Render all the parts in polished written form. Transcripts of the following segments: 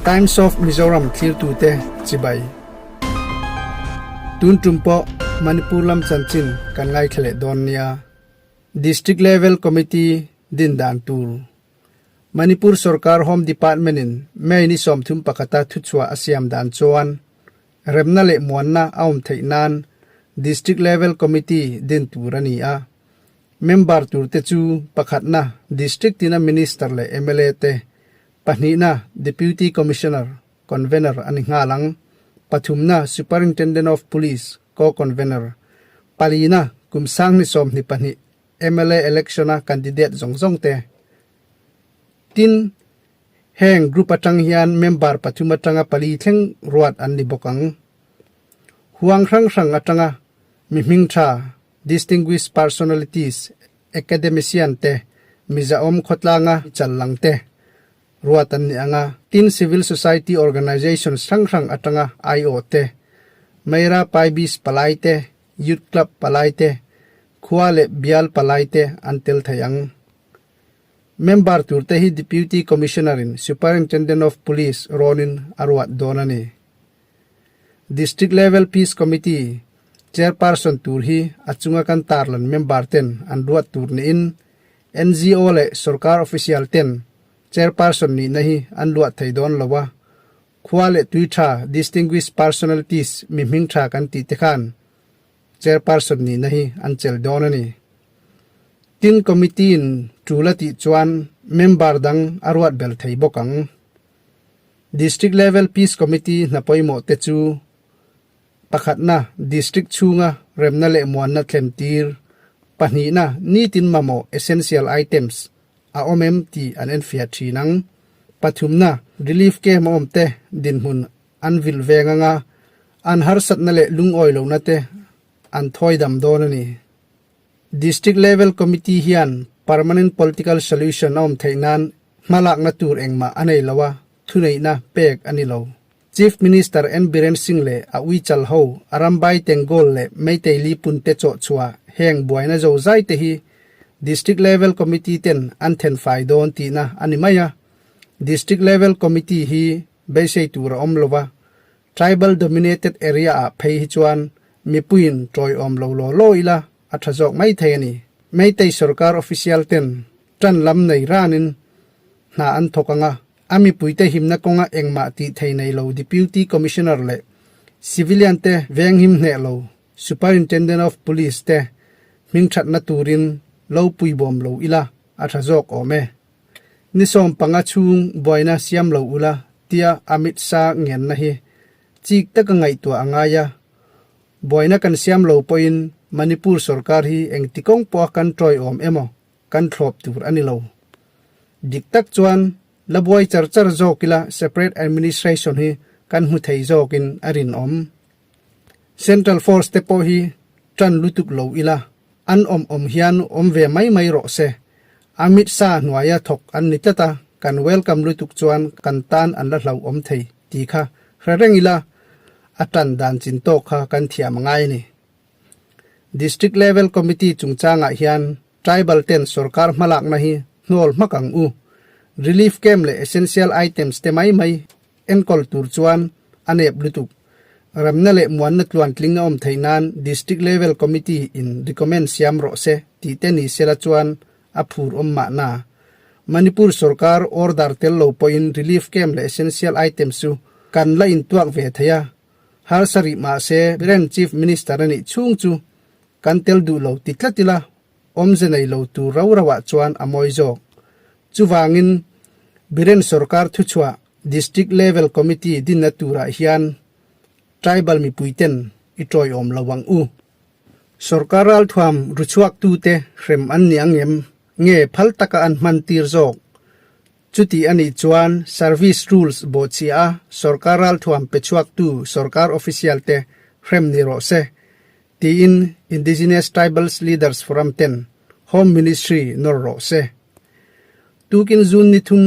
Times of Mizoram thlirtute chibai. Tun tum pawh Manipur lam chanchin kan ngaithla leh dawn nia. District Level Committee din dan tur. Manipur Sorkar Home Department in May ni 31 a thuchhuah a siam dan chuan remna leh muanna a awm theih nan District Level Committee din tur a ni a. Member turte chu pakhatna District tina Minister leh mla te, pahnihna Deputy Commissioner, Convener a ni nghal ang, pathumna Superintendent of Police, Co-Convener, palina kum 2022 mla Election-a candidate zawng zawng te. Tin, heng group atang hian member pathum atanga pali thleng ruat an ni bawk ang. Huang hrang hrang atanga mi hming tha, distinguished personalities, academician te, mizaawm khawtlanga chal lang te ruat an ni ang a. Tin, civil society organizations hrang hrang atanga aiawh te, Meira Paibis palai te, Youth Club palai te, khua leh bial palai te an tel thei ang. Member tur te hi Deputy Commissioner in Superintendent of Police rawnin a ruat dawn a ni. District Level Peace Committee Chairperson tur hi a chunga kan tarlan member ten an ruat tur niin NGO leh sorkar official ten Chairperson nihna hi an luah thei dawn lo a, khua leh tui tha Distinguished Personalities mi hming tha kan tih te khan Chairperson nihna hi an chelh dawn a ni. Tin Committee in tul a tih chuan member dang a ruat bel thei bawk ang. District Level Peace Committee hna pawimawh te chu pakhatna District chhunga remna leh muanna thlen tir, pahnihna nitin mamawh essential items a awm em tih an enfiah thin ang, pathumna relief camp a awm te dinhmun an vilh veng anga an harsatna leh lungawi lohna te an thawi dam dawn a ni. District Level Committee hian permanent political solution a awm theih nan hmalakna tur engmah a nei lo a, thuneihna pek a ni lo. Chief Minister N Biren Singh leh a uichal ho Arambai Tenggol leh Meitei Lipun te chawhchhuah heng buaina zozai te hi District Level Committee ten an thenfai dawn tihna a ni mai a. District Level Committee hi beisei tur a awm lo a, Tribal Dominated Area ah phei hi chuan mipuiin tawiawm lo law law ila a tha zawk mai thei a ni. Meitei sorkar official ten tan lam nei ranin hna an thawk ang a, a mipuite himna kawnga engmah tih thei nei lo Deputy Commissioner leh civilian te venghim hneh lo Superintendent of Police te hmingthatna turin lo puibawm lo ila a tha zawk awm e. Ni 15 chhung buaina siam lo ula tia Amit Shah ngenna hi chik taka ngaihtuah a ngai a, buaina kan siam lo pawhin Manipur sorkar hi engti kawng pawha kan tawiawm emaw kan thlawp tur a ni lo. Dik tak chuan la buai char char zawk ila separate administration hi kan hmu thei zawkin a rinawm. Central force te pawh hi tan lutuk lo ila an awm awm hian awm ve mai mai rawh se. Amit Shah hnuaia thawk an ni tlat a, kan welcome lutuk chuan kan tan an la hlauhawm thei tih kha hre reng ila a tan dan chin tawk kha kan thiam a ngai a ni. District Level Committee chungchangah hian Tribal ten sorkar hmalakna hi hnawl hmak ang u. Relief camp leh essential items te mai mai enkawl tur chuan a nep lutuk. Ramna leh muanna tluantling a awm theih nan District Level Committee in recommend siam rawh se tih te ni sela chuan a phur awm mahna. Manipur sorkar order tel lo pawhin relief camp leh essential items chu kan la intuak ve thei a, harsa rih mahse Biren Chief Minister a nih chhung chu kan tel duh lo ti tlat ila awmze nei lo tur rau rauah chuan a mawi zawk. Chuvangin Biren sorkar thuchhuah District Level Committee dinna turah hian tribal mipuiten i tawiawm lo ang u. Sorkar ralthuam ruchhuaktute hrem an ni ang em? Nge phal taka an hman tir zawk? Chuti a nih chuan Service Rules bawhchhiah a sorkar ralthuam pe chhuaktu sorkar official te hrem ni rawh se, tiin Indigenous Tribals Leaders Forum ten Home Ministry nawr rawh se. Tukin June ni thum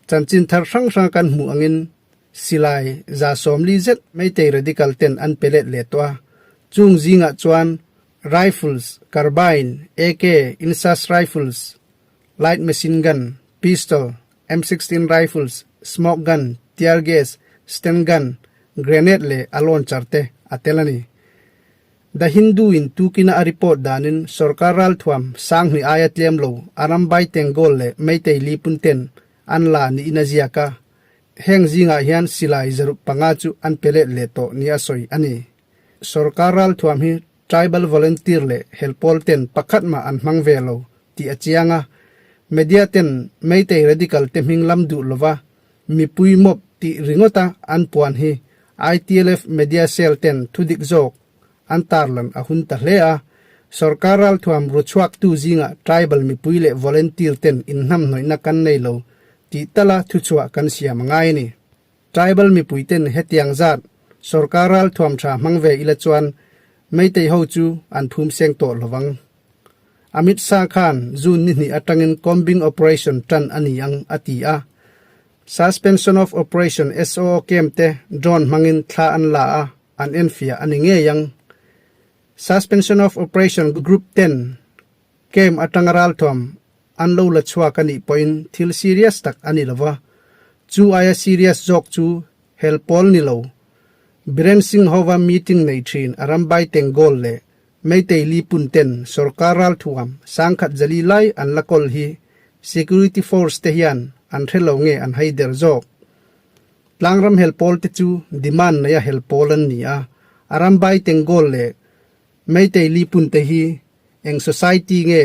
chanchin thar hrang hranga kan hmuh angin silai 140 zet Meitei radical ten an pe let leh tawh a, chung zingah chuan rifles, carbine, AK, INSAS rifles, light machine gun, pistol, M16 rifles, smoke gun. tear gas, sten gun, grenade leh a launcher te a tel a ni. The Hindu in tukina a report danin sorkar ralthuam sanghnih aia tlem lo Arambai Tenggol leh Meitei Lipun ten an la niin a ziak a, heng zingah hian silai zaruk panga chu an pe let leh tawh nia sawi a ni. Sorkar ralthuam hi Tribal volunteer leh helpawl ten pakhat mah an hmang ve lo tih a chiang a, media ten Meitei radical te hming lam duh lova mipui mawp tih ringawta an puan hi ITLF media cell ten thudik zawk an tarlan a hun ta hle a, sorkar ralthuam ru chhuaktu zingah tribal mipui leh volunteer ten inhnamhnawihna kan nei lo tih tala thuchhuah kan siam a ngai a ni. Tribal mipui ten hetiang zat sorkar ralthuam tha hmang ve ila chuan Meitei ho chu an phum seng tawh lovang. Amit Shah khan June ni hnih atangin combing operation tan a ni ang a ti a. Suspension of Operation, SOO, camp te drone hmangin thla an la a, an enfiah a ni ngei ang. Suspension of Operation Group ten camp atanga ralthuam an lo la chhuak a nih pawhin thil serious tak a ni lo va, chu aia serious zawk chu hel pawl ni lo. Biren Singh hova meeting nei thin Arambai Tenggol leh Meitei Lipun ten sorkar ralthuam sangkhat zali lai an la kawl hi security force te hian an hre lo nge an hai der zawk. Tlangram hel pawl te chu demand neia hel pawl an ni a, Arambai Tenggol leh Meitei Lipun te hi eng society nge,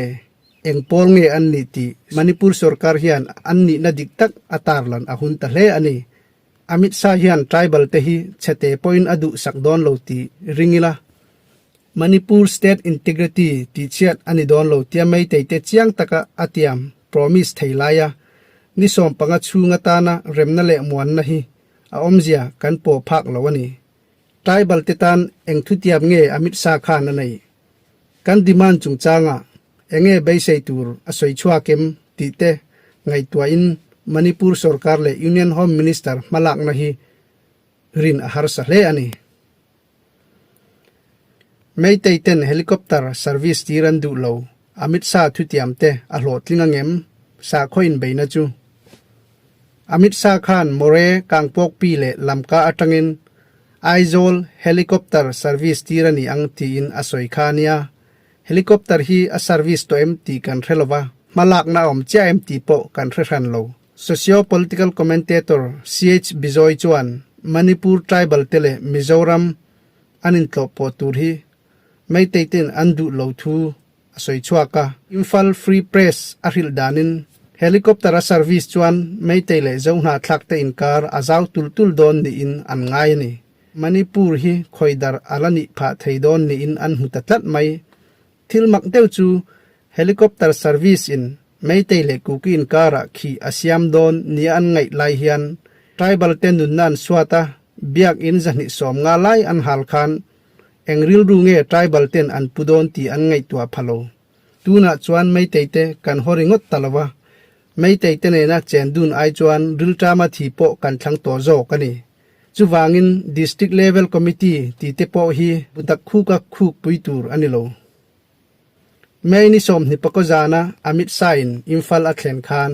eng pawl nge an nih tih Manipur sorkar hian an nihna dik tak a tarlan a hun ta hle a ni. Amit Shah hian tribal te hi chhete pawhin a duhsak dawn lo tih ring ila, Manipur state integrity tihchhiat a ni dawn lo tia Meitei te chiang taka a tiam, promise, thei laia ni 15 chhung atana remna leh muanna hi a awmzia kan pawh phak lo a ni. Tribal te tan eng thutiam nge Amit Shah khan a neih? Kan demand chungchangah enge beisei tur a sawi chhuak em tih te ngaihtuahin Manipur sorkar leh Union Home Minister hmalakna hi rin a harsa hle a ni. Meitei ten helicopter service tir an duh lo, Amit Shah thutiam te a hlawhtling angem? Sakhaw inbeihna chu Amit Shah khan Moreh Kangpokpi leh Lamka atangin Aizawl helicopter service tir a ni ang tiin a sawi kha a nia. Helicopter hi a service tawh em tih kan hre lova, hmalakna a awm chiah em tih pawh kan hre hran lo. Socio-political commentator CH Bijoy chuan Manipur tribal te leh Mizoram an intlawh pawh tur hi Meitei ten an duh lo thu a sawi chhuak a. Imphal Free Press a hrilh danin helicopter a service chuan Meitei leh Zohnahthlak te inkar a zau tul tul dawn niin an ngai a ni. Manipur hi khawidar a la nih phah thei dawn niin an hmu ta tlat mai. Thil mak deuh chu helicopter service in Meitei leh Kuki inkarah khi a siam dawn nia an ngaih lai hian tribal te nunna an suat a, biakin 250 lai an hal khan Eng rilru nge tribal ten an pu dawn tih an ngaihtuah pha lo. Tunah chuan Meitei te kan haw ringawt ta lo va, Meitei te nena chen dun ai chuan rilṭama thi pawh kan thlang tawh zawk a ni. Chuvangin District Level Committee tih te pawh hi butak khuka khuk pui tur a ni lo. May ni 20 pakaw zana Amit Shah in Imphal a thlen khan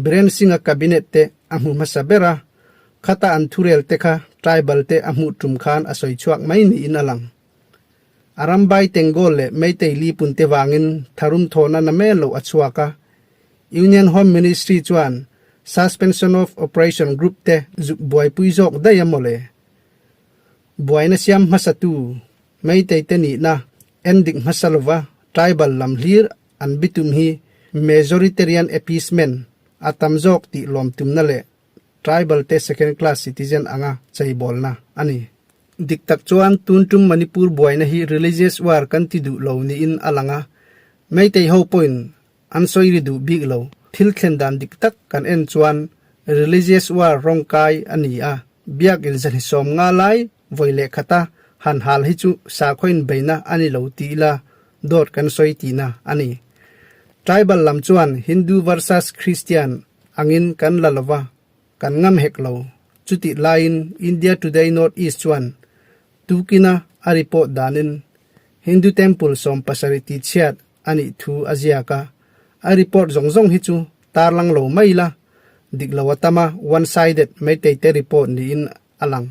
Biren Singh-a cabinet te a hmu hmasa ber a, khata an thurel te kha tribal te a hmuh tum khan a sawi chhuak mai niin a lang. Arambai Tenggol leh Meitei Lipun te vangin tharum thawhna na mel loh a chhuak a, Union Home Ministry chuan Suspension of Operation Group te zuk buaipui zawk daih a mawle. Buaina siam hmasatu Meitei te nihna en dik hmasa lova tribal lam hlir an bitum hi majoritarian appeasement a tam zawk tih lawm tumna leh tribal te second class citizen anga cheibawlna a ni. Dik tak chuan tun tum Manipur buaina hi religious war kan ti duh lo niin a lang a, Meitei ho pawhin an sawi ri duh bik lo. Thil thlen dan dik tak kan en chuan religious war rawngkai a ni a, biakin 250 lai Vawi leh khata han hal hi chu sakhaw inbeihna a ni lo ti ila dawt kan sawi tihna a ni. Tribal lam chuan Hindu versus Christian angin kan la lova, kan ngam hek lo. Chutih laiin India Today North East chuan tukina a report danin Hindu temple 70 tihchhiat a nih thu a ziak a, a report zawng zawng hi chu tarlang lo mai ila. Dik lo a tam a, one sided Meitei te report niin a lang.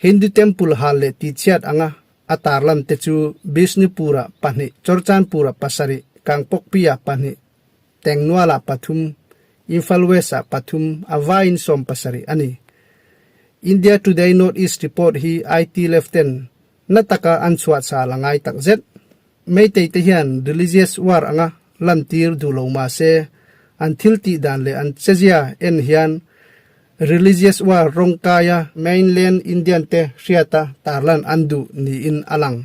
Hindu temple hal leh tihchhiat anga a tarlan te chu Bishnupur-ah pahnih, Chorchanpur-ah pasarih, Kangpokpi-ah pahnih, Tengnual-ah pathum, Imphal West-ah pathum, a vaiin 70 a ni. India Today North East report hi IT left ten na taka an chhuahchhal a ngai takzet. Meitei te hian religious war anga lantir duh lo mah se, an thil tih dan leh an chezia en hian religious war rawngkaia mainland Indian te hriata tarlan an duh niin a lang.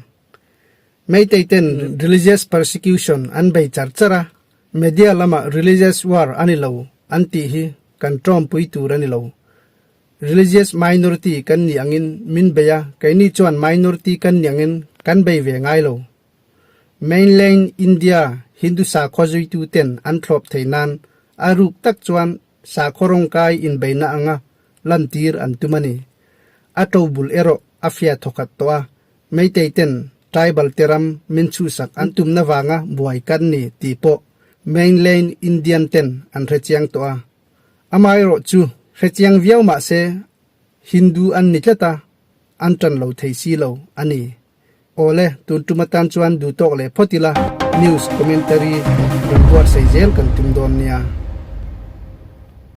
Meitei ten religious persecution an bei char char a, media lamah religious war a ni lo an tih hi kan tawmpui tur a ni lo. Religious minority kan nih angin min bei a, keini chuan minority kan nih angin kan bei ve ngai lo. Mainland India Hindu sakhaw zuitu ten an thlawp thei nan a ruk tak chuan sakhaw rawngkai inbeihna anga lantir an tum a ni. A tobul erawh a fia thawkhat tawh a, Meitei ten tribal te ram min chhuhsak an tumna vanga buai kan ni tih pawh mainland Indian ten an hrechiang tawh a. Amaherawh chu hrechiang viau mah se Hindu an ni tlat a, an tan lo thei si lo a ni. Awle, tun tum atan chuan duh tawk leh phawt ila, news commentary rawn buatsaih zel kan tum dawn nia.